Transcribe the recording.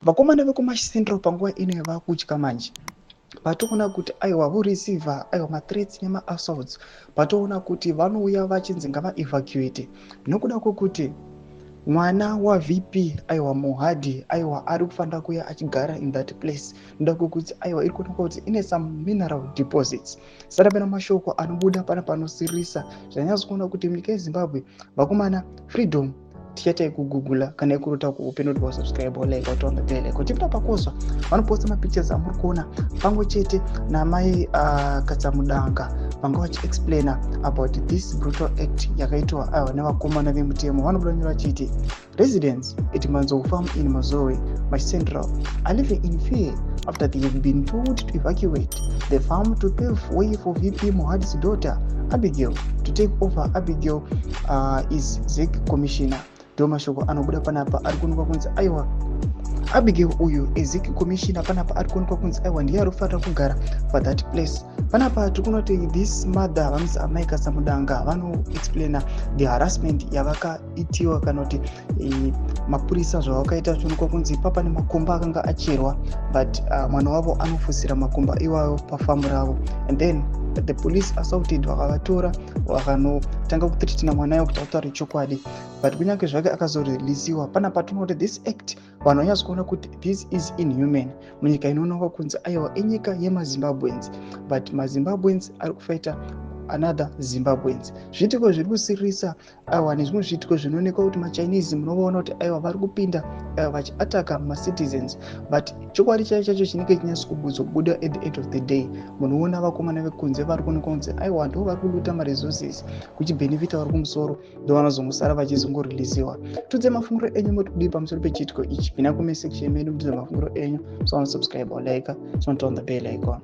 Vakomana vekuMash Central panguva ino vakutya manje. Patoona kuti aiwa, voreceiva aiwa mathreats nemaassaults. Patoona kuti vanouya vachinzi ngavaevacuate nokuda kwekuti mwana waVP, aiwa, Mohadi, aiwa, ari kufanira kuya achigara in that place nokuda kwekuti aiwa, iri kuonekwa kuti ine some mineral deposits. Saka pana mashoko anobuda pana panosirisa zvanyatso kuona kuti munyika yeZimbabwe, vakomana, freedom tichaita yekugugula kana yekurota kuopen kuti wasubscribe, like, waturn the bell icon. Tipinda pakozwa vanoposta mapictures amuri kuona pamwe chete namai Katsamudanga vanga vachiexplaina about this brutal act yakaitwa aiwa nevakomana vemutemo. Vanobuda nyora vachiti residents at Manzou Farm in Mazoe, Mash Central, are living in fear after they have been told to evacuate the farm to pave way for VP Mohadi's daughter Abigail to take over. Abigail is ZEC commissioner. Ndo mashoko anobuda panapa. Ari kuonekwa kunzi aiwa, Abigail uyu eZEC commissioner panapa ari kuonekwa kunzi aiwa, ndiye ari kufanira kugara pathat place. Panapa tiri kuona kuti this mother vanonzi amai Kasamudanga vanoexplaina the harassment yavakaitiwa kana kuti mapurisa zvavakaita. Zvionekwa kunzi papa nemakomba akanga acherwa, but mwana wavo anofusira makomba iwayo pafamu ravo, and then the police assaulted, vakavatora vakanotanga kuthreatena mwana iwo kuti ataure chokwadi. But kunyange zvake akazoreleasiwa, panapa tinoona kuti this act, vanhu vanyatso kuona kuti this is inhuman munyika inoonekwa kunzi aiwa, inyika yemaZimbabweans, but maZimbabweans ari kufighta another Zimbabweans. Zviitiko zviri kusiririsa aiwa, nezvimwe zviitiko zvinoonekwa kuti maChinese munovaona kuti aiwa, vari kupinda vachiataka macitizens, but chokwadi chaicho chacho chinenge chinyatso kubuda at the end of the day, munoona vakomana vekunze vari kuonekwa kunzi aiwa, ndo vari kuloota maresources kuchibhenefita vari kumusoro, ndo vanozongosara vachizongoreleasiwa. Tudze mafungiro enyu, moti kudii pamusoro pechiitiko ichi? Pinda comment section medu, mutudze mafungiro enyu. So subscribe or like, so turn the bell icon.